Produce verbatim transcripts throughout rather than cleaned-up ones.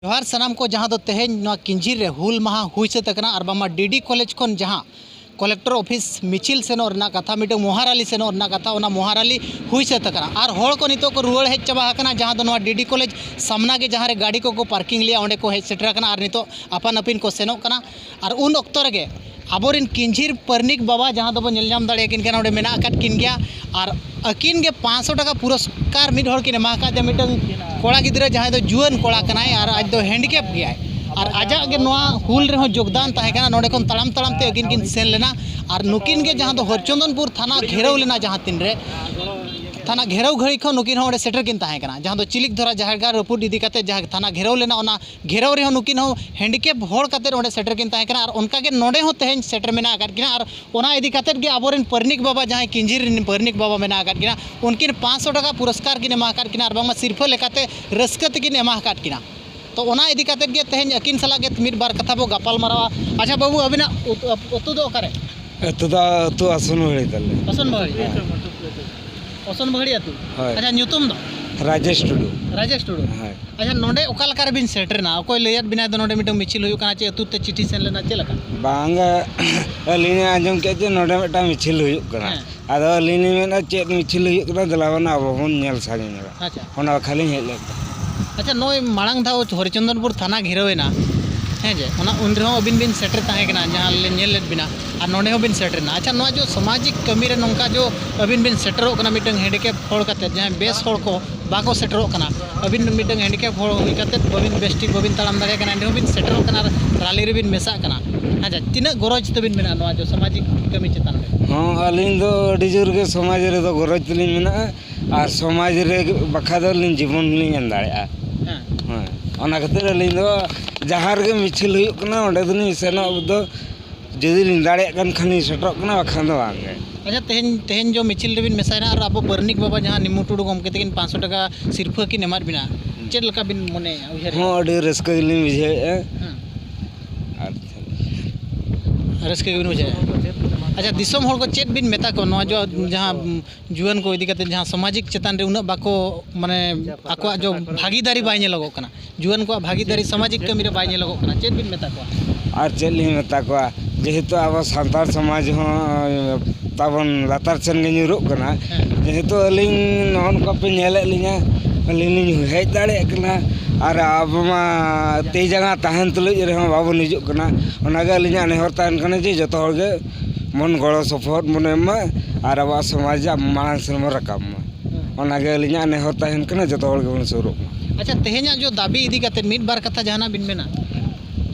ᱡᱚᱦᱟᱨ ᱥᱟᱱᱟᱢ ᱠᱚ, ᱡᱟᱦᱟᱸ ᱫᱚ ᱛᱮᱦᱮᱧ ᱱᱚᱣᱟ ᱠᱤᱧᱡᱷᱤᱨ ᱨᱮ ᱦᱩᱞ ᱢᱟᱦᱟ ᱦᱩᱭ ᱥᱟᱹᱛ ᱟᱠᱟᱱᱟ ᱟᱨ ᱵᱟᱝᱢᱟ ᱰᱤᱰᱤ ᱠᱚᱞᱮᱡᱽ ᱠᱷᱚᱱ ᱡᱟᱦᱟᱸ ᱠᱚᱞᱮᱠᱴᱚᱨ ᱚᱯᱷᱤᱥ ᱢᱤᱪᱷᱤᱞ ᱥᱮᱱᱚᱜ ᱨᱮᱱᱟᱜ ᱠᱟᱛᱷᱟ, ᱢᱤᱫᱴᱟᱝ ᱢᱚᱦᱟᱨᱟᱞᱤ ᱥᱮᱱᱚᱜ ᱨᱮᱱᱟᱜ ᱠᱟᱛᱷᱟ, ᱚᱱᱟ ᱢᱚᱦᱟᱨᱟᱞᱤ ᱦᱩᱭ ᱥᱟᱹᱛ ᱟᱠᱟᱱᱟ᱾ ᱟᱨ ᱦᱚᱲ ᱠᱚ ᱱᱤᱛᱚᱜ ᱠᱚ ᱨᱩᱣᱟᱹᱲ ᱦᱮᱡ ᱪᱟᱵᱟ ᱟᱠᱟᱱᱟ, ᱡᱟᱦᱟᱸ ᱫᱚ ᱱᱚᱣᱟ ᱰᱤᱰᱤ ᱠᱚᱞᱮᱡᱽ ᱥᱟᱢᱱᱟ ᱜᱮ ᱡᱟᱦᱟᱸ ᱨᱮ ᱜᱟᱹᱰᱤ ᱠᱚᱠᱚ ᱯᱟᱨᱠᱤᱝ ᱞᱮᱜᱼᱟ, ᱚᱸᱰᱮ ᱠᱚ ᱦᱮᱡ ᱥᱮᱴᱮᱨ ᱟᱠᱟᱱᱟ ᱟᱨ ᱱᱤᱛᱚᱜ ᱟᱯᱟᱱ ᱟᱹᱯᱤᱱ ᱠᱚ ᱥᱮᱱᱚᱜ ᱠᱟᱱᱟ᱾ ᱟᱨ ᱩᱱ ᱚᱠᱛᱚ ᱨᱮᱜᱮ ᱟᱵᱚᱨᱮᱱ ᱠᱤᱧᱡᱷᱤᱨ ᱯᱟᱨᱱᱤᱠ ᱵᱟᱵᱟ, ᱡᱟᱦᱟᱸ ᱫᱚᱵᱚᱱ ᱧᱮᱞ ᱧᱟᱢ ᱫᱟᱲᱮᱭᱟᱠᱤᱱ ᱠᱟᱱᱟ, ᱚᱸᱰᱮ ᱢᱮᱱᱟᱜ ᱟᱠᱟᱫ ᱠᱤᱱ ᱜᱮᱭᱟ᱾ ᱟᱨ ᱟᱹᱠᱤᱱ ᱜᱮ ᱯᱟᱸᱪᱥᱚ ᱴᱟᱠᱟ ᱯᱩᱨᱚᱥᱠᱟᱨ ᱢᱤᱫ ᱦᱚᱲ ᱠᱤᱱ ᱮᱢᱟ ᱟᱠᱟᱫᱮᱭᱟ, ᱢᱤᱫᱴᱟᱝ ᱠᱚᱲᱟ ᱜᱤᱫᱽᱨᱟᱹ, ᱡᱟᱦᱟᱸᱭ ᱫᱚ ᱡᱩᱣᱟᱹᱱ ᱠᱚᱲᱟ ᱠᱟᱱᱟᱭ ᱟᱨ ᱟᱡ ᱫᱚ ᱦᱮᱱᱰᱤᱠᱮᱯ ᱜᱮᱭᱟᱭ᱾ ᱟᱨ ᱟᱡᱟᱜ ᱜᱮ ᱱᱚᱣᱟ ᱦᱩᱞ ᱨᱮᱦᱚᱸ ᱡᱳᱜᱽᱫᱟᱱ ᱛᱟᱦᱮᱸ ᱠᱟᱱᱟ᱾ ᱱᱚᱸᱰᱮ ᱠᱷᱚᱱ ᱛᱟᱲᱟᱢ ᱛᱟᱲᱟᱢ ᱛᱮ ᱟᱹᱠᱤᱱ ᱠᱤᱱ ᱥᱮᱱ ᱞᱮᱱᱟ᱾ ᱟᱨ ᱱᱩᱠᱤᱱ ᱜᱮ, ᱡᱟᱦᱟᱸ ᱫᱚ ᱦᱚᱨᱤᱪᱚᱸᱫᱚᱱᱯᱩᱨ ᱛᱷᱟᱱᱟ ᱜᱷᱮᱨᱟᱣ ᱞᱮᱱᱟ, ᱡᱟᱦᱟᱸ ᱛᱤᱱ ᱨᱮ ᱛᱷᱟᱱᱟ ᱜᱷᱮᱨᱟᱣ ᱜᱷᱟᱹᱲᱤ ᱠᱷᱚᱱ ᱱᱩᱠᱤᱱ ᱦᱚᱸ ᱚᱸᱰᱮ ᱥᱮᱴᱮᱨ ᱠᱤᱱ ᱛᱟᱦᱮᱸ ᱠᱟᱱᱟ, ᱡᱟᱦᱟᱸ ᱫᱚ ᱪᱤᱞᱤᱠ ᱫᱷᱚᱨᱟ ᱡᱟᱦᱮᱨ ᱜᱟᱲ ᱨᱟᱹᱯᱩᱫ ᱤᱫᱤ ᱠᱟᱛᱮ ᱡᱟᱦᱟᱸ ᱛᱷᱟᱱᱟ ᱜᱷᱮᱨᱟᱣ ᱞᱮᱱᱟ, ᱚᱱᱟ ᱜᱷᱮᱨᱟᱣ ᱨᱮᱦᱚᱸ ᱱᱩᱠᱤᱱ ᱦᱚᱸ ᱦᱮᱱᱰᱤᱠᱮᱯ ᱦᱚᱲ ᱠᱟᱛᱮ ᱚᱸᱰᱮ ᱥᱮᱴᱮᱨ ᱠᱤᱱ ᱛᱟᱦᱮᱸ ᱠᱟᱱᱟ᱾ ᱟᱨ ᱚᱱᱠᱟ ᱜᱮ ᱱᱚᱸᱰᱮ ᱦᱚᱸ ᱛᱮᱦᱮᱧ ᱥᱮᱴᱮᱨ ᱢᱮᱱᱟᱜ ᱟᱠᱟᱫ ᱠᱤᱱᱟ᱾ ᱟᱨ ᱚᱱᱟ ᱤᱫᱤ ᱠᱟᱛᱮ ᱜᱮ ᱟᱵᱚᱨᱮᱱ ᱯᱟᱨᱱᱤᱠ ᱵᱟᱵᱟ, ᱡᱟᱦᱟᱸᱭ ᱠᱤᱧᱡᱷᱤᱨ ᱨᱮᱱ ᱯᱟᱨᱱᱤᱠ ᱵᱟᱵᱟ ᱢᱮᱱᱟᱜ ᱟᱠᱟᱫ ᱠᱤᱱᱟ, ᱩᱱᱠᱤᱱ ᱯᱟᱸᱪᱥᱚ ᱴᱟᱠᱟ ᱯᱩᱨᱚᱥᱠᱟᱨ ᱠᱤᱱ ᱮᱢᱟ ᱟᱠᱟᱫ ᱠᱤᱱᱟ ᱟᱨ ᱵᱟᱝᱢᱟ ᱥᱤᱨᱯᱷᱟᱹ ᱞᱮᱠᱟᱛᱮ ᱨᱟᱹᱥᱠᱟᱹ ᱛᱮᱠᱤᱱ ᱮᱢᱟ ᱟᱠᱟᱫ ᱠᱤᱱᱟ᱾ ᱛᱚ, ᱚᱱᱟ ᱤᱫᱤ ᱠᱟᱛᱮ ᱜᱮ ᱛᱮᱦᱮᱧ ᱟᱹᱠᱤᱱ ᱥᱟᱞᱟᱜ ᱜᱮ ᱢᱤᱫ ᱵᱟᱨ ᱠᱟᱛᱷᱟ ᱵᱚ ᱜᱟᱯᱟᱞ ᱢᱟᱨᱟᱣᱟ᱾ ᱟᱪᱪᱷᱟ ᱵᱟᱹᱵᱩ, ᱟᱹᱵᱤᱱᱟᱜ ᱩᱛ-, ᱟᱹᱛᱩ ᱫᱚ ᱚᱠᱟᱨᱮ? ᱟᱹᱛᱩ ᱫᱚ ᱟᱹᱛᱩ ᱟᱥᱚᱱ ᱵᱷᱟᱹᱲᱤ ᱛᱟᱞᱮ᱾ ᱚᱥᱚᱱ ᱵᱟᱹᱲᱤ᱾ ᱚᱥᱚᱱ ᱵᱟᱹᱲᱤ ᱟᱹᱛᱩ᱾ ᱦᱳᱭ᱾ ᱟᱪᱪᱷᱟ, ᱧᱩᱛᱩᱢ ᱫᱚ? ᱨᱟᱡᱮᱥ ᱴᱩᱰᱩ᱾ ᱨᱟᱡᱮᱥ ᱴᱩᱰᱩ᱾ ᱦᱳᱭ᱾ ᱟᱪᱪᱷᱟ, ᱱᱚᱰᱮ ᱚᱠᱟ ᱞᱮᱠᱟ ᱨᱮᱵᱤᱱ ᱥᱮᱴᱮᱨᱮᱱᱟ? ᱚᱠᱚᱭ ᱞᱟᱹᱭᱟᱫ ᱵᱤᱱᱟᱭ ᱫᱚ ᱱᱚᱰᱮ ᱢᱤᱫᱴᱟᱝ ᱢᱤᱪᱷᱤᱞ ᱦᱩᱭᱩᱜ ᱠᱟᱱᱟ, ᱪᱮ ᱟᱹᱛᱩ ᱛᱮ ᱪᱤᱴᱷᱤ ᱥᱮᱱ ᱞᱮᱱᱟ, ᱪᱮᱫ ᱞᱮᱠᱟ? ᱵᱟᱝᱟ, ᱟᱹᱞᱤᱧ ᱞᱤᱧ ᱟᱸᱡᱚᱢ ᱠᱮᱫ ᱡᱮ ᱱᱚᱰᱮ ᱢᱤᱫᱴᱟᱝ ᱢᱤᱪᱷᱤᱞ ᱦᱩᱭᱩᱜ ᱠᱟᱱᱟ᱾ ᱦᱮᱸ᱾ ᱟᱫᱚ ᱟᱹᱞᱤᱧ ᱞᱤᱧ ᱢᱮᱱᱟ, ᱪᱮᱫ ᱢᱤᱪᱷᱤᱞ ᱦᱩᱭᱩᱜ ᱠᱟᱱᱟ, ᱫᱮᱞᱟ ᱵᱚᱱ ᱟᱵᱚ ᱵᱚᱱ ᱧᱮᱞ ᱥᱟᱺᱜᱤᱧ ᱧᱚᱜᱟ᱾ ᱟᱪᱪᱷᱟ᱾ ᱚᱱᱟ ᱵᱟᱠᱷᱨᱟ ᱞᱤᱧ ᱦᱮᱡ ᱞᱮᱱ ᱛᱟᱦᱮᱸᱫ᱾ ᱟᱪᱪᱷᱟ, ᱱᱚᱜᱼᱚᱭ ᱢᱟᱲᱟᱝ ᱫᱷᱟᱣ ᱦᱚᱨᱤᱪᱚᱸᱫᱚᱱᱯᱩᱨ ᱛᱷᱟᱱᱟ ᱜᱷᱮᱨᱟᱣ ᱮᱱᱟ, ᱦᱮᱸ ᱡᱮ, ᱚᱱᱟ ᱩᱱ ᱨᱮᱦᱚᱸ ᱟᱹᱵᱤᱱ ᱵᱤᱱ ᱥᱮᱴᱮᱨ ᱛᱟᱦᱮᱸ ᱠᱟᱱᱟ, ᱡᱟᱦᱟᱸ ᱞᱮ ᱧᱮᱞ ᱞᱮᱫ ᱵᱤᱱᱟ, ᱟᱨ ᱱᱚᱰᱮ ᱦᱚᱸ ᱵᱤᱱ ᱥᱮᱴᱮᱨ ᱮᱱᱟ᱾ ᱟᱪᱪᱷᱟ, ᱱᱚᱣᱟ ᱡᱚ ᱥᱟᱢᱟᱡᱤᱠ ᱠᱟᱹᱢᱤ ᱨᱮ ᱱᱚᱝᱠᱟ ᱡᱚ ᱟᱹᱵᱤᱱ ᱵᱤᱱ ᱥᱮᱴᱮᱨᱚᱜ ᱠᱟᱱᱟ, ᱢᱤᱫᱴᱟᱝ ᱦᱮᱱᱰᱤᱠᱮᱯ ᱦᱚᱲ ᱠᱟᱛᱮ, ᱡᱟᱦᱟᱸᱭ ᱵᱮᱥ ᱦᱚᱲ ᱠᱚ ᱵᱟᱠᱚ ᱥᱮᱴᱮᱨᱚᱜ ᱠᱟᱱᱟ, ᱟᱹᱵᱤᱱ ᱢᱤᱫᱴᱟᱝ ᱦᱮᱱᱰᱤᱠᱮᱯ ᱦᱚᱲ ᱦᱩᱭ ᱠᱟᱛᱮ ᱵᱟᱹᱵᱤᱱ ᱵᱮᱥ ᱴᱷᱤᱠ ᱵᱟᱹᱵᱤᱱ ᱛᱟᱲᱟᱢ ᱫᱟᱲᱮᱭᱟᱜ ᱠᱟᱱᱟ, ᱮᱸᱰᱮ ᱦᱚᱸ ᱵᱤᱱ ᱥᱮᱴᱮᱨᱚᱜ ᱠᱟᱱᱟ ᱟᱨ ᱨᱟᱞᱤ ᱨᱮᱵᱤᱱ ᱢᱮᱥᱟᱜ ᱠᱟᱱᱟ᱾ ᱟᱪᱪᱷᱟ, ᱛᱤᱱᱟᱹᱜ ᱜᱚᱨᱚᱡᱽ ᱛᱟᱹᱵᱤᱱ ᱢᱮᱱᱟᱜᱼᱟ ᱱᱚᱣᱟ ᱡᱚ ᱥᱟᱢᱟᱡᱤᱠ ᱠᱟᱹᱢᱤ ᱪᱮᱛᱟᱱ ᱨᱮ? ᱦᱚᱸ, ᱟᱹᱞᱤᱧ ᱫᱚ ᱟᱹᱰᱤ ᱡᱳᱨ ᱜᱮ ᱥᱚᱢᱟᱡᱽ ᱨᱮᱫᱚ ᱜᱚᱨᱚᱡᱽ ᱛᱟᱹᱞᱤᱧ ᱢᱮᱱᱟᱜᱼᱟ᱾ ᱟᱨ ᱥᱚᱢᱟᱡᱽ ᱨᱮ ᱵᱟᱠᱷᱟᱡ ᱫᱚ ᱟᱹᱞᱤᱧ ᱡᱤᱵᱚᱱ ᱞᱤᱧ ᱮᱢ ᱫᱟᱲᱮᱭᱟᱜᱼᱟ᱾ ᱦᱮᱸ᱾ ᱦᱮᱸ, ᱚᱱᱟ ᱠᱷᱟᱹᱛᱤᱨ ᱟᱹᱞᱤᱧ ᱫᱚ ᱡᱟᱦᱟᱸ ᱨᱮᱜᱮ ᱢᱤᱪᱷᱤᱞ ᱦᱩᱭᱩᱜ ᱠᱟᱱᱟ, ᱚᱸᱰᱮ ᱫᱚᱞᱤᱧ ᱥᱮᱱᱚᱜ ᱫᱚ, ᱡᱩᱫᱤ ᱞᱤᱧ ᱫᱟᱲᱮᱭᱟᱜ ᱠᱟᱱ ᱠᱷᱟᱱ ᱞᱤᱧ ᱥᱮᱴᱮᱨᱚᱜ ᱠᱟᱱᱟ, ᱵᱟᱠᱷᱟᱱ ᱫᱚ ᱵᱟᱝ ᱜᱮ᱾ ᱟᱪᱪᱷᱟ, ᱛᱮᱦᱮᱧ, ᱛᱮᱦᱮᱧ ᱡᱚ ᱢᱤᱪᱷᱤᱞ ᱨᱮᱵᱤᱱ ᱢᱮᱥᱟᱭᱮᱱᱟ ᱟᱨ ᱟᱵᱚ ᱯᱟᱹᱨᱱᱤᱠ ᱵᱟᱵᱟ ᱡᱟᱦᱟᱸ ᱱᱤᱢᱩ ᱴᱩᱰᱩ ᱜᱚᱢᱠᱮ ᱛᱟᱹᱠᱤᱱ ᱯᱟᱸᱪᱥᱚ ᱴᱟᱠᱟ ᱥᱤᱨᱯᱷᱟᱹ ᱠᱤᱱ ᱮᱢᱟᱫ ᱵᱤᱱᱟ, ᱦᱩᱸ᱾ ᱪᱮᱫ ᱞᱮᱠᱟ ᱵᱤᱱ ᱢᱚᱱᱮᱭᱮᱫᱼᱟ, ᱩᱭᱦᱟᱹᱨᱮᱫᱼᱟ? ᱦᱚᱸ, ᱟᱹᱰᱤ ᱨᱟᱹᱥᱠᱟᱹ ᱜᱮᱞᱤᱧ ᱵᱩᱡᱷᱟᱹᱣᱮᱫᱼᱟ᱾ ᱦᱮᱸ᱾ ᱟᱨ ᱨᱟᱹᱥᱠᱟᱹ ᱜᱮᱵᱤᱱ ᱵᱩᱡᱷᱟᱹᱣᱮᱫᱼᱟ? ᱟᱪᱪᱷᱟ, ᱫᱤᱥᱚᱢ ᱦᱚᱲ ᱠᱚ ᱪᱮᱫ ᱵᱤᱱ ᱢᱮᱛᱟ ᱠᱚᱣᱟ, ᱱᱚᱣᱟ ᱡᱚ ᱡᱟᱦᱟᱸ ᱡᱩᱣᱟᱹᱱ ᱠᱚ ᱤᱫᱤ ᱠᱟᱛᱮ ᱡᱟᱦᱟᱸ ᱥᱟᱢᱟᱡᱤᱠ ᱪᱮᱛᱟᱱ ᱨᱮ ᱩᱱᱟᱹᱜ ᱵᱟᱠᱚ, ᱢᱟᱱᱮ, ᱟᱠᱚᱣᱟᱜ ᱡᱚ ᱵᱷᱟᱜᱤᱫᱟᱨᱤ ᱵᱟᱭ ᱧᱮᱞᱚᱜᱚᱜ ᱠᱟᱱᱟ, ᱡᱩᱣᱟᱹᱱ ᱠᱚᱣᱟᱜ ᱵᱷᱟᱜᱤᱫᱟᱨᱤ ᱥᱟᱢᱟᱡᱤᱠ ᱠᱟᱹᱢᱤ ᱨᱮ ᱵᱟᱭ ᱧᱮᱞᱚᱜᱚᱜ ᱠᱟᱱᱟ, ᱪᱮᱫ ᱵᱤᱱ ᱢᱮᱛᱟ ᱠᱚᱣᱟ? ᱟᱨ ᱪᱮᱫ ᱞᱤᱧ ᱢᱮᱛᱟ ᱠᱚᱣᱟ, ᱡᱮᱦᱮᱛᱩ ᱟᱵᱚ ᱥᱟᱱᱛᱟᱲ ᱥᱚᱢᱟᱡᱽ ᱦᱚᱸ ᱛᱟᱵᱚᱱ ᱞᱟᱛᱟᱨ ᱥᱮᱱ ᱜᱮ ᱧᱩᱨᱩᱜ ᱠᱟᱱᱟ᱾ ᱦᱮᱸ᱾ ᱡᱮᱦᱮᱛᱩ ᱟᱹᱞᱤᱧ ᱱᱚᱜᱼᱚ ᱱᱚᱝᱠᱟ ᱯᱮ ᱧᱮᱞᱮᱫ ᱞᱤᱧᱟ, ᱟᱹᱞᱤᱧ ᱞᱤᱧ ᱦᱮᱡ ᱫᱟᱲᱮᱭᱟᱜ ᱠᱟᱱᱟ, ᱟᱨ ᱟᱵᱚ ᱢᱟ ᱛᱤ ᱡᱟᱸᱜᱟ ᱛᱟᱦᱮᱱ ᱛᱩᱞᱩᱡ ᱨᱮᱦᱚᱸ ᱵᱟᱵᱚᱱ ᱦᱤᱡᱩᱜ ᱠᱟᱱᱟ᱾ ᱚᱱᱟᱜᱮ ᱟᱹᱞᱤᱧᱟᱜ ᱱᱮᱦᱚᱨ ᱛᱟᱦᱮᱱ ᱠᱟᱱᱟ ᱡᱮ ᱡᱚᱛᱚ ᱦᱚᱲ ᱜᱮ ᱵᱚᱱ ᱜᱚᱲᱚ ᱥᱚᱯᱚᱦᱚᱫ ᱵᱚᱱ ᱮᱢ ᱢᱟ ᱟᱨ ᱟᱵᱚᱣᱟᱜ ᱥᱚᱢᱟᱡᱽ ᱢᱟᱲᱟᱝ ᱥᱮᱱ ᱵᱚᱱ ᱨᱟᱠᱟᱵ ᱢᱟ᱾ ᱦᱮᱸ᱾ ᱚᱱᱟᱜᱮ ᱟᱹᱞᱤᱧᱟᱜ ᱱᱮᱦᱚᱨ ᱛᱟᱦᱮᱱ ᱠᱟᱱᱟ, ᱡᱚᱛᱚ ᱦᱚᱲ ᱜᱮᱵᱚᱱ ᱥᱩᱨᱩᱜ ᱢᱟ᱾ ᱟᱪᱪᱷᱟ, ᱛᱮᱦᱮᱧᱟᱜ ᱡᱚ ᱫᱟᱹᱵᱤ ᱤᱫᱤ ᱠᱟᱛᱮ ᱢᱤᱫ ᱵᱟᱨ ᱠᱟᱛᱷᱟ ᱡᱟᱦᱟᱱᱟᱜ ᱵᱤᱱ ᱢᱮᱱᱟ?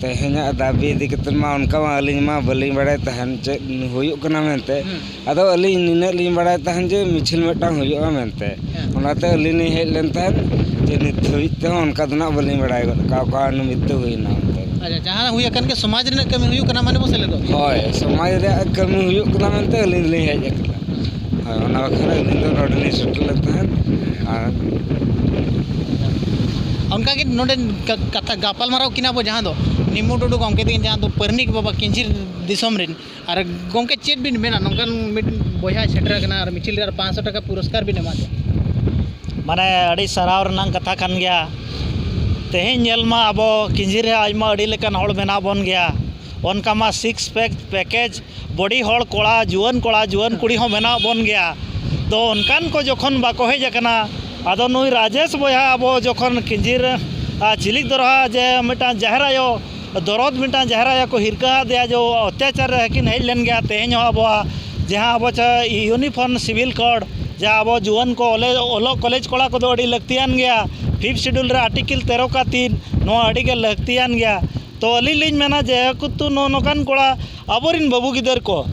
ᱛᱮᱦᱮᱧᱟᱜ ᱫᱟᱹᱵᱤ ᱤᱫᱤ ᱠᱟᱛᱮ ᱢᱟ ᱚᱱᱠᱟ ᱢᱟ ᱟᱹᱞᱤᱧ ᱢᱟ ᱵᱟᱹᱞᱤᱧ ᱵᱟᱲᱟᱭ ᱛᱟᱦᱮᱱ ᱪᱮᱫ ᱦᱩᱭᱩᱜ ᱠᱟᱱᱟ ᱢᱮᱱᱛᱮ᱾ ᱦᱩᱸ᱾ ᱟᱫᱚ ᱟᱹᱞᱤᱧ ᱱᱤᱱᱟᱹᱜ ᱞᱤᱧ ᱵᱟᱲᱟᱭ ᱛᱟᱦᱮᱱ ᱡᱮ ᱢᱤᱪᱷᱤᱞ ᱢᱤᱫᱴᱟᱝ ᱦᱩᱭᱩᱜᱼᱟ ᱢᱮᱱᱛᱮ᱾ ᱦᱮᱸ᱾ ᱚᱱᱟᱛᱮ ᱟᱹᱞᱤᱧ ᱞᱤᱧ ᱦᱮᱡ ᱞᱮᱱ ᱛᱟᱦᱮᱸᱫ, ᱡᱮ ᱱᱤᱛ ᱫᱷᱟᱹᱵᱤᱡ ᱛᱮᱦᱚᱸ ᱚᱱᱠᱟ ᱫᱚ ᱱᱟᱜ ᱵᱟᱹᱞᱤᱧ ᱵᱟᱲᱟᱭ ᱜᱚᱫ ᱠᱟᱜᱼᱟ ᱚᱠᱟ ᱱᱤᱢᱤᱛᱛᱮ ᱦᱩᱭᱱᱟ ᱢᱮᱱᱛᱮ᱾ ᱟᱪᱪᱷᱟ, ᱡᱟᱦᱟᱸ ᱦᱩᱭ ᱟᱠᱟᱱ ᱜᱮ ᱥᱚᱢᱟᱡᱽ ᱨᱮᱱᱟᱜ ᱠᱟᱹᱢᱤ ᱦᱩᱭᱩᱜ ᱠᱟᱱᱟ ᱢᱟᱱᱮ ᱵᱚ ᱥᱮᱞᱮᱫᱚᱜ ᱜᱮᱭᱟ᱾ ᱦᱳᱭ, ᱥᱚᱢᱟᱡᱽ ᱨᱮᱭᱟᱜ ᱠᱟᱹᱢᱤ ᱦᱩᱭᱩᱜ ᱠᱟᱱᱟ ᱢᱮᱱᱛᱮ ᱟᱹᱞᱤᱧ ᱫᱚᱞᱤᱧ ᱦᱮᱡ ᱟᱠᱟᱱᱟ᱾ ᱦᱳᱭ, ᱚᱱᱟ ᱵᱟᱠᱷᱨᱟ ᱟᱹᱞᱤᱧ ᱫᱚ ᱱᱚᱰᱮ ᱞᱤᱧ ᱥᱮᱴᱮᱨ ᱞᱮᱱ ᱛᱟᱦᱮᱸᱫ᱾ ᱟᱨ ᱚᱱᱠᱟᱜᱮ ᱱᱚᱰᱮ ᱠᱟ-, ᱠᱟᱛᱷᱟ ᱜᱟᱯᱟᱞᱢᱟᱨᱟᱣ ᱠᱤᱱᱟ ᱵᱚ, ᱡᱟᱦᱟᱸ ᱫᱚ ᱱᱤᱢᱩ ᱴᱩᱰᱩ ᱜᱚᱢᱠᱮ ᱛᱟᱹᱠᱤᱱ, ᱡᱟᱦᱟᱸ ᱫᱚ ᱯᱟᱹᱨᱱᱤᱠ ᱵᱟᱵᱟ ᱠᱤᱧᱡᱷᱤᱨ ᱫᱤᱥᱚᱢ ᱨᱮᱱ᱾ ᱟᱨ ᱜᱚᱢᱠᱮ, ᱪᱮᱫ ᱵᱤᱱ ᱢᱮᱱᱟ, ᱱᱚᱝᱠᱟᱱ ᱢᱤᱫ ᱵᱚᱭᱦᱟᱭ ᱥᱮᱴᱮᱨ ᱟᱠᱟᱱᱟ ᱟᱨ ᱢᱤᱪᱷᱤᱞ ᱨᱮ ᱟᱨ ᱯᱟᱸᱪᱥᱚ ᱴᱟᱠᱟ ᱯᱩᱨᱚᱥᱠᱟᱨ ᱵᱤᱱ ᱮᱢᱟ ᱫᱮᱭᱟ? ᱢᱟᱱᱮ, ᱟᱹᱰᱤ ᱥᱟᱨᱦᱟᱣ ᱨᱮᱱᱟᱜ ᱠᱟᱛᱷᱟ ᱠᱟᱱ ᱜᱮᱭᱟ᱾ ᱛᱮᱦᱮᱧ ᱧᱮᱞ ᱢᱟ, ᱟᱵᱚ ᱠᱤᱧᱡᱷᱤᱨ ᱨᱮ ᱟᱭᱢᱟ ᱟᱹᱰᱤ ᱞᱮᱠᱟᱱ ᱦᱚᱲ ᱢᱮᱱᱟᱜ ᱵᱚᱱ ᱜᱮᱭᱟ᱾ ᱚᱱᱠᱟ ᱢᱟ six pack package, body ᱦᱚᱲ, ᱠᱚᱲᱟ, ᱡᱩᱣᱟᱹᱱ ᱠᱚᱲᱟ, ᱡᱩᱣᱟᱹᱱ ᱠᱩᱲᱤ ᱦᱚᱸ ᱢᱮᱱᱟᱜ ᱵᱚᱱ ᱜᱮᱭᱟ᱾ ᱛᱚ, ᱚᱱᱠᱟᱱ ᱠᱚ ᱡᱚᱠᱷᱚᱱ ᱵᱟᱠᱚ ᱦᱮᱡ ᱟᱠᱟᱱᱟ, ᱟᱫᱚ ᱱᱩᱭ ᱨᱟᱡᱮᱥ ᱵᱚᱭᱦᱟ ᱟᱵᱚ ᱡᱚᱠᱷᱚᱱ ᱠᱤᱧᱡᱷᱤᱨ, ᱟᱨ ᱪᱤᱞᱤᱠ ᱫᱚᱨᱦᱟ ᱡᱮ ᱢᱤᱫᱴᱟᱝ ᱡᱟᱦᱮᱨ ᱟᱭᱳ ᱫᱚᱨᱚᱫ, ᱢᱤᱫᱴᱟᱝ ᱡᱟᱦᱮᱨ ᱟᱭᱳ ᱠᱚ ᱦᱤᱨᱠᱟᱹ ᱟᱫᱮᱭᱟ ᱡᱮ ᱚᱛᱛᱟᱪᱟᱨ ᱨᱮ ᱠᱤᱱ ᱦᱮᱡ ᱞᱮᱱ ᱜᱮᱭᱟ᱾ ᱛᱮᱦᱮᱧ ᱦᱚᱸ ᱟᱵᱚᱣᱟᱜ ᱡᱟᱦᱟᱸ ᱟᱵᱚ ᱪᱟ-, uniform civil code, ᱡᱟᱦᱟᱸ ᱟᱵᱚ ᱡᱩᱣᱟᱹᱱ ᱠᱚ ᱚᱞᱮ-, ᱚᱞᱚᱜ ᱠᱚᱞᱮᱡᱽ ᱠᱚᱲᱟ ᱠᱚᱫᱚ ᱟᱹᱰᱤ ᱞᱟᱹᱠᱛᱤᱭᱟᱱ ᱜᱮᱭᱟ᱾ Fifth Schedule ᱨᱮ Article ᱛᱮᱨᱚ ᱠᱟ ᱛᱤᱱ, ᱱᱚᱣᱟ ᱟᱹᱰᱤ ᱜᱮ ᱞᱟᱹᱠᱛᱤᱭᱟᱱ ᱜᱮᱭᱟ᱾ ᱛᱚ ᱟᱹᱞᱤᱧ ᱞᱤᱧ ᱢᱮᱱᱟ, ᱡᱮᱦᱮᱛᱩ ᱱᱚ-, ᱱᱚᱝᱠᱟᱱ ᱠᱚᱲᱟ ᱟᱵᱚᱨᱤᱱ ᱵᱟᱹᱵᱩ ᱜᱤᱫᱟᱹᱨ ᱠᱚ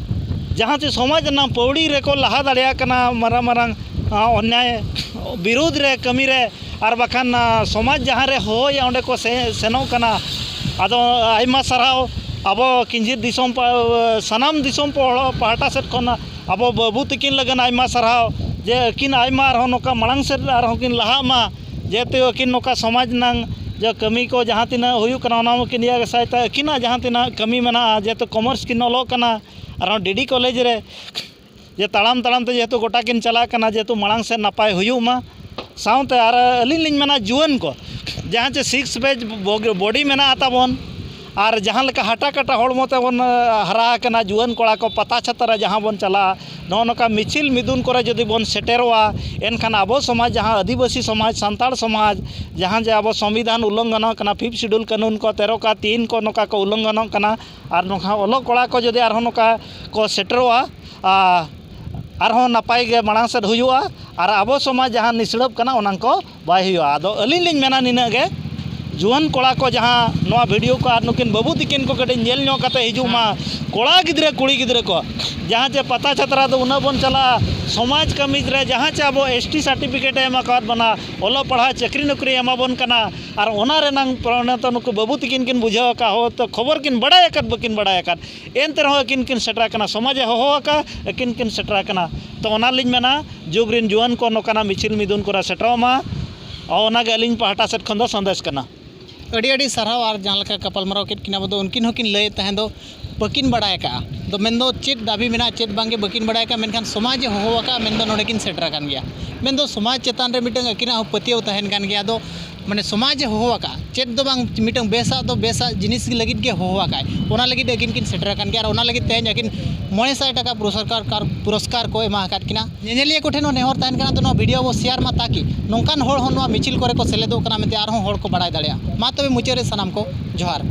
ᱡᱟᱦᱟᱸ ᱪᱮ ᱥᱚᱢᱟᱡᱽ ᱨᱮᱱᱟᱜ ᱯᱟᱹᱣᱲᱤ ᱨᱮᱠᱚ ᱞᱟᱦᱟ ᱫᱟᱲᱮᱭᱟᱜ ᱠᱟᱱᱟ, ᱢᱟᱨᱟᱝ ᱢᱟᱨᱟᱝ, ᱟ, ᱚᱱᱱᱭᱟᱭ ᱵᱤᱨᱩᱫᱽ ᱨᱮ ᱠᱟᱹᱢᱤ ᱨᱮ, ᱟᱨ ᱵᱟᱠᱷᱟᱱ, ᱟ, ᱥᱚᱢᱟᱡᱽ ᱡᱟᱦᱟᱸ ᱨᱮ ᱦᱚᱦᱚᱭᱟ ᱚᱸᱰᱮ ᱠᱚ ᱥᱮ-, ᱥᱮᱱᱚᱜ ᱠᱟᱱᱟ᱾ ᱟᱫᱚ ᱟᱭᱢᱟ ᱥᱟᱨᱦᱟᱣ ᱟᱵᱚ ᱠᱤᱧᱡᱷᱤᱨ ᱫᱤᱥᱚᱢ ᱯᱟ-, ᱥᱟᱱᱟᱢ ᱫᱤᱥᱚᱢ ᱯᱟᱦ-, ᱯᱟᱦᱴᱟ ᱥᱮᱫ ᱠᱷᱚᱱ ᱟᱵᱚ ᱵᱟᱹᱵᱩ ᱛᱤᱠᱤᱱ ᱞᱟᱹᱜᱤᱫ ᱟᱭᱢᱟ ᱥᱟᱨᱦᱟᱣ ᱡᱮ ᱟᱹᱠᱤᱱ ᱟᱭᱢᱟ ᱟᱨᱦᱚᱸ ᱱᱚᱝᱠᱟ ᱢᱟᱲᱟᱝ ᱥᱮᱫ ᱟᱨᱦᱚᱸ ᱠᱤᱱ ᱞᱟᱦᱟᱜ ᱢᱟ᱾ ᱡᱮᱦᱮᱛᱩ ᱟᱹᱠᱤᱱ ᱱᱚᱝᱠᱟ ᱥᱚᱢᱟᱡᱽ ᱨᱮᱱᱟᱜ ᱡᱮ ᱠᱟᱹᱢᱤ ᱠᱚ ᱡᱟᱦᱟᱸ ᱛᱤᱱᱟᱹᱜ ᱦᱩᱭᱩᱜ ᱠᱟᱱᱟ, ᱚᱱᱟ ᱢᱟᱠᱤᱱ ᱤᱭᱟᱹ ᱥᱟᱭᱛᱮ ᱟᱹᱠᱤᱱᱟᱜ ᱡᱟᱦᱟᱸ ᱛᱤᱱᱟᱹᱜ ᱠᱟᱹᱢᱤ ᱢᱮᱱᱟᱜᱼᱟ, ᱡᱮᱦᱮᱛᱩ commerce ᱠᱤᱱ ᱚᱞᱚᱜ ᱠᱟᱱᱟ, ᱟᱨᱦᱚᱸ ᱰᱤ ᱰᱤ ᱠᱚᱞᱮᱡᱽ ᱨᱮ ᱡᱮ ᱛᱟᱲᱟᱢ ᱛᱟᱲᱟᱢ ᱛᱮ ᱡᱮᱦᱮᱛᱩ ᱜᱚᱴᱟ ᱠᱤᱱ ᱪᱟᱞᱟᱜ ᱠᱟᱱᱟ, ᱡᱮᱦᱮᱛᱩ ᱢᱟᱲᱟᱝ ᱥᱮᱫ ᱱᱟᱯᱟᱭ ᱦᱩᱭᱩᱜ ᱢᱟ᱾ ᱥᱟᱶᱛᱮ ᱟᱨ ᱟᱹᱞᱤᱧ ᱞᱤᱧ ᱢᱮᱱᱟ, ᱡᱩᱣᱟᱹᱱ ᱠᱚ ᱡᱟᱦᱟᱸ ᱪᱮ ᱥᱤᱠᱥ ᱵᱮᱪ ᱵᱚᱰᱤ ᱢᱮᱱᱟᱜᱼᱟ ᱛᱟᱵᱚᱱ, ᱟᱨ ᱡᱟᱦᱟᱸ ᱞᱮᱠᱟ ᱦᱟᱴᱟ ᱠᱟᱴᱟ ᱦᱚᱲᱢᱚ ᱛᱮᱵᱚᱱ ᱦᱟᱨᱟ ᱟᱠᱟᱱᱟ, ᱡᱩᱣᱟᱹᱱ ᱠᱚᱲᱟ ᱠᱚ ᱯᱟᱛᱟ ᱪᱷᱟᱛᱟ ᱨᱮ ᱡᱟᱦᱟᱸ ᱵᱚᱱ ᱪᱟᱞᱟᱜᱼᱟ, ᱱᱚᱜᱼᱚ ᱱᱚᱝᱠᱟ ᱢᱤᱪᱷᱤᱞ ᱢᱤᱫᱩᱱ ᱠᱚᱨᱮ ᱡᱩᱫᱤ ᱵᱚᱱ ᱥᱮᱴᱮᱨᱚᱜᱼᱟ, ᱮᱱᱠᱷᱟᱱ ᱟᱵᱚ ᱥᱚᱢᱟᱡᱽ, ᱡᱟᱦᱟᱸ ᱟᱹᱫᱤᱵᱟᱹᱥᱤ ᱥᱚᱢᱟᱡᱽ, ᱥᱟᱱᱛᱟᱲ ᱥᱚᱢᱟᱡᱽ, ᱡᱟᱦᱟᱸ ᱡᱮ ᱟᱵᱚ ᱥᱚᱝᱵᱤᱫᱷᱟᱱ ᱩᱞᱞᱚᱝᱜᱷᱚᱱᱚᱜ ᱠᱟᱱᱟ, ᱯᱷᱤᱯᱛᱷ ᱥᱤᱰᱩᱞ ᱠᱟᱹᱱᱩᱱ ᱠᱚ, ᱛᱮᱨᱚ ᱠᱟ ᱛᱤᱱ ᱠᱚ, ᱱᱚᱝᱠᱟ ᱠᱚ ᱩᱞᱞᱚᱝᱜᱷᱚᱱᱚᱜ ᱠᱟᱱᱟ, ᱟᱨ ᱱᱚᱝᱠᱟ ᱚᱞᱚᱜ ᱠᱚᱲᱟ ᱠᱚ ᱡᱩᱫᱤ ᱟᱨᱦᱚᱸ ᱱᱚᱝᱠᱟ ᱠᱚ ᱥᱮᱴᱮᱨᱚᱜᱼᱟ, ᱟ, ᱟᱨᱦᱚᱸ ᱱᱟᱯᱟᱭ ᱜᱮ ᱢᱟᱲᱟᱝ ᱥᱮᱫ ᱦᱩᱭᱩᱜᱼᱟ, ᱟᱨ ᱟᱵᱚ ᱥᱚᱢᱟᱡᱽ ᱡᱟᱦᱟᱸ ᱱᱤᱥᱲᱟᱹᱵ ᱠᱟᱱᱟ, ᱚᱱᱟ ᱠᱚ ᱵᱟᱭ ᱦᱩᱭᱩᱜᱼᱟ᱾ ᱟᱫᱚ ᱟᱹᱞᱤᱧ ᱞᱤᱧ ᱢᱮᱱᱟ ᱱᱤᱱᱟᱹᱜ ᱜᱮ, ᱡᱩᱣᱟᱹᱱ ᱠᱚᱲᱟ ᱠᱚ ᱡᱟᱦᱟᱸ ᱱᱚᱣᱟ ᱵᱷᱤᱰᱤᱭᱳ ᱠᱚ ᱟᱨ ᱱᱩᱠᱤᱱ ᱵᱟᱹᱵᱩ ᱛᱤᱠᱤᱱ ᱠᱚ ᱠᱟᱹᱴᱤᱡ ᱧᱮᱞ ᱧᱚᱜ ᱠᱟᱛᱮ ᱦᱤᱡᱩᱜ ᱢᱟ᱾ ᱠᱚᱲᱟ ᱜᱤᱫᱽᱨᱟᱹ, ᱠᱩᱲᱤ ᱜᱤᱫᱽᱨᱟᱹ ᱠᱚ, ᱡᱟᱦᱟᱸ ᱪᱮ ᱯᱟᱛᱟ ᱪᱷᱟᱛᱨᱟ ᱫᱚ ᱩᱱᱟᱹᱜ ᱵᱚᱱ ᱪᱟᱞᱟᱜᱼᱟ, ᱥᱚᱢᱟᱡᱽ ᱠᱟᱹᱢᱤ ᱨᱮ ᱡᱟᱦᱟᱸ ᱪᱮ ᱟᱵᱚ ᱮᱥ ᱴᱤ ᱥᱟᱨᱴᱤᱯᱷᱤᱠᱮᱴ ᱮ ᱮᱢ ᱟᱠᱟᱫ ᱵᱚᱱᱟ, ᱚᱞᱚᱜ ᱯᱟᱲᱦᱟᱜ, ᱪᱟᱹᱠᱨᱤ ᱱᱚᱠᱨᱤ ᱮᱢᱟ ᱵᱚᱱ ᱠᱟᱱᱟ, ᱟᱨ ᱚᱱᱟ ᱨᱮᱱᱟᱝ ᱯᱨᱚᱱᱮᱛᱚ ᱱᱩᱠᱩ ᱵᱟᱹᱵᱩ ᱛᱤᱠᱤᱱ ᱠᱤᱱ ᱵᱩᱡᱷᱟᱹᱣ ᱟᱠᱟᱫ, ᱦᱚᱭᱛᱚ ᱠᱷᱚᱵᱚᱨ ᱠᱤᱱ ᱵᱟᱲᱟᱭ ᱟᱠᱟᱫ, ᱵᱟᱹᱠᱤᱱ ᱵᱟᱲᱟᱭ ᱟᱠᱟᱫ, ᱮᱱᱛᱮ ᱨᱮᱦᱚᱸ ᱟᱹᱠᱤᱱ ᱠᱤᱱ ᱥᱮᱴᱮᱨ ᱟᱠᱟᱱᱟ, ᱥᱚᱢᱟᱡᱽ ᱮ ᱦᱚᱦᱚ ᱟᱠᱟᱫ, ᱟᱹᱠᱤᱱ ᱠᱤᱱ ᱥᱮᱴᱮᱨ ᱟᱠᱟᱱᱟ᱾ ᱛᱚ ᱚᱱᱟ ᱞᱤᱧ ᱢᱮᱱᱟ, ᱡᱩᱜᱽ ᱨᱮᱱ ᱡᱩᱣᱟᱹᱱ ᱠᱚ ᱱᱚᱝᱠᱟᱱᱟᱜ ᱢᱤᱪᱷᱤᱞ ᱢᱤᱫᱩᱱ ᱠᱚᱨᱮ ᱥᱮᱴᱮᱨᱚᱜ ᱢᱟ, ᱚᱱᱟᱜᱮ ᱟᱹᱞᱤᱧ ᱯᱟᱦᱴᱟ ᱥᱮᱫ ᱠᱷᱚᱱ ᱫᱚ ᱥᱟᱸᱫᱮᱥ ᱠᱟᱱᱟ᱾ ᱟᱹᱰᱤ ᱟᱹᱰᱤ ᱥᱟᱨᱦᱟᱣ᱾ ᱟᱨ ᱡᱟᱦᱟᱸ ᱞᱮᱠᱟ ᱜᱟᱯᱟᱞᱢᱟᱨᱟᱣ ᱠᱮᱫ ᱠᱤᱱᱟ ᱵᱚ, ᱫᱚ ᱩᱱᱠᱤᱱ ᱦᱚᱸᱠᱤᱱ ᱞᱟᱹᱭᱮᱫ ᱛᱟᱦᱮᱸ ᱫᱚ ᱵᱟᱹᱠᱤᱱ ᱵᱟᱲᱟᱭ ᱟᱠᱟᱫᱼᱟ, ᱫᱚ ᱢᱮᱱᱫᱚ ᱪᱮᱫ ᱫᱟᱹᱵᱤ ᱢᱮᱱᱟᱜᱼᱟ, ᱪᱮᱫ ᱵᱟᱝᱜᱮ ᱵᱟᱹᱠᱤᱱ ᱵᱟᱲᱟᱭ ᱟᱠᱟᱫᱼᱟ, ᱢᱮᱱᱠᱷᱟᱱ ᱥᱚᱢᱟᱡᱽ ᱮ ᱦᱚᱦᱚ ᱟᱠᱟᱫᱼᱟ, ᱢᱮᱱᱫᱚ ᱱᱚᱰᱮ ᱠᱤᱱ ᱥᱮᱴᱮᱨ ᱟᱠᱟᱱ ᱜᱮᱭᱟ᱾ ᱢᱮᱱᱫᱚ ᱥᱚᱢᱟᱡᱽ ᱪᱮᱛᱟᱱ ᱨᱮ ᱢᱤᱫᱴᱟᱝ ᱟᱹᱠᱤᱱᱟᱜ ᱦᱚᱸ ᱯᱟᱹᱛᱭᱟᱹᱣ ᱛᱟᱦᱮᱱ ᱠᱟᱱ ᱜᱮᱭᱟ᱾ ᱟᱫᱚ ᱢᱟᱱᱮ ᱥᱚᱢᱟᱡᱽ ᱮ ᱦᱚᱦᱚ ᱟᱠᱟᱫᱼᱟ, ᱪᱮᱫ ᱫᱚ ᱵᱟᱝ, ᱢᱤᱫᱴᱟᱝ ᱵᱮᱥᱟᱜ ᱫᱚ ᱵᱮᱥᱟᱜ ᱡᱤᱱᱤᱥ ᱞᱟᱹᱜᱤᱫ ᱜᱮ ᱦᱚᱦᱚ ᱟᱠᱟᱫᱼᱟᱭ, ᱚᱱᱟ ᱞᱟᱹᱜᱤᱫ ᱟᱹᱠᱤᱱ ᱠᱤᱱ ᱥᱮᱴᱮᱨ ᱟᱠᱟᱱ ᱜᱮᱭᱟ᱾ ᱟᱨ ᱚᱱᱟ ᱞᱟᱹᱜᱤᱫ ᱛᱮᱦᱮᱧ ᱟᱹᱠᱤᱱ ᱢᱚᱬᱮ ᱥᱟᱭ ᱴᱟᱠᱟ ᱯᱩᱨᱚᱥᱠᱟᱨ, ᱯᱩᱨᱚᱥᱠᱟᱨ ᱠᱚ ᱮᱢᱟ ᱟᱠᱟᱫ ᱠᱤᱱᱟ᱾ ᱧᱮᱧᱮᱞᱤᱭᱟᱹ ᱠᱚᱴᱷᱮᱱ ᱦᱚᱸ ᱱᱮᱦᱚᱨ ᱛᱟᱦᱮᱱ ᱠᱟᱱᱟ, ᱛᱚ ᱱᱚᱣᱟ ᱵᱷᱤᱰᱤᱭᱳ ᱵᱚ ᱥᱮᱭᱟᱨ ᱢᱟ, ᱛᱟᱠᱤ ᱱᱚᱝᱠᱟᱱ ᱦᱚᱲ ᱦᱚᱸ ᱱᱚᱣᱟ ᱢᱤᱪᱷᱤᱞ ᱠᱚᱨᱮ ᱠᱚ ᱥᱮᱞᱮᱫᱚᱜ ᱠᱟᱱᱟ ᱢᱮᱱᱛᱮ ᱟᱨᱦᱚᱸ ᱦᱚᱲ ᱠᱚ ᱵᱟᱲᱟᱭ ᱫᱟᱲᱮᱭᱟᱜᱼᱟ᱾ ᱢᱟ ᱛᱚᱵᱮ ᱢᱩᱪᱟᱹᱫ ᱨᱮ ᱥᱟᱱᱟᱢ ᱠᱚ ᱡᱚᱦᱟᱨ᱾